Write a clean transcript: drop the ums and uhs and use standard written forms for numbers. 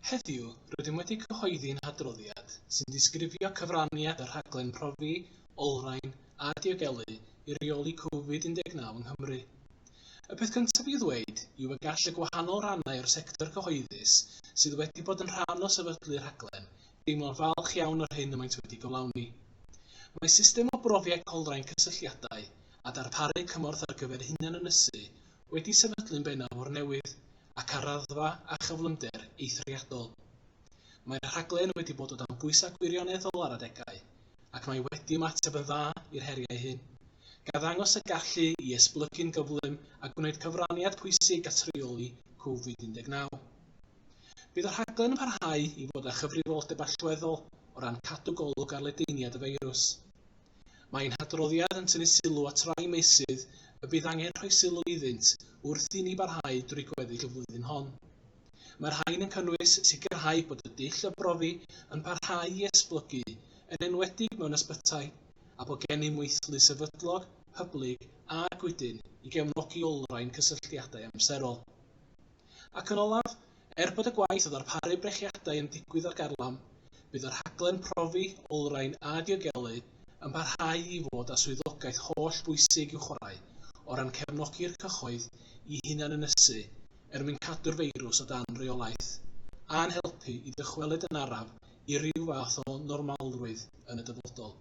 Heddiw, rydym wedi cyhoeddi'n hadroddiad sy'n disgrifio cyfraniad y rhaglen Profi, Olrhain a Diogelu i reoli Covid-19 yng Nghymru. Y peth cyntaf i'w ddweud yw y gall y gwahanol rannau o'r sector cyhoeddus sydd wedi bod yn rhan o sefydlu'r rhaglen deimlo'n falch iawn o'r hyn y maent wedi gyflawni. Mae system o brofi ac olrhain cysylltiadau a darparu cymorth ar gyfer hunan-ynysu wedi sefydlu'n bennaf o'r newydd ac ar raddfa a chyflymder eithriadol. Mae'r rhaglen wedi bod o dan bwysau gwirioneddol ar adegau, ac mae wedi ymateb yn dda i'r heriau hyn, gan ddangos y gallu i esblygu'n gyflym a gwneud cyfraniad pwysig at reoli Covid-19. Bydd y rhaglen yn parhau i fod â chyfrifoldeb allweddol o ran cadw golwg ar ledaeniad y feirws. Mae ein hadroddiad yn tynnu sylw at rai meysydd y bydd angen rhoi sylw iddynt wrth i ni barhau drwy gweddill y flwyddyn hon. Mae'r rhain yn cynnwys sicrhau bod y dull o brofi yn parhau i esblygu, yn enwedig mewn ysbytai, a bod gennym weithlu sefydlog, hyblyg a gwydn i gefnogi olrhain cysylltiadau amserol. Ac yn olaf, Er bod y gwaith o ddarparu brechiadau yn digwydd ar garlam, bydd y rhaglen Profi, Olrhain a Diogelu yn parhau i fod â swyddogaeth holl bwysig i'w chwarae o ran cefnogi'r cyhoedd i hunan-ynysu er mwyn cadw'r feirws o dan reolaeth, a'n helpu i ddychwelyd yn araf i ryw fath o normalrwydd yn y dyfodol.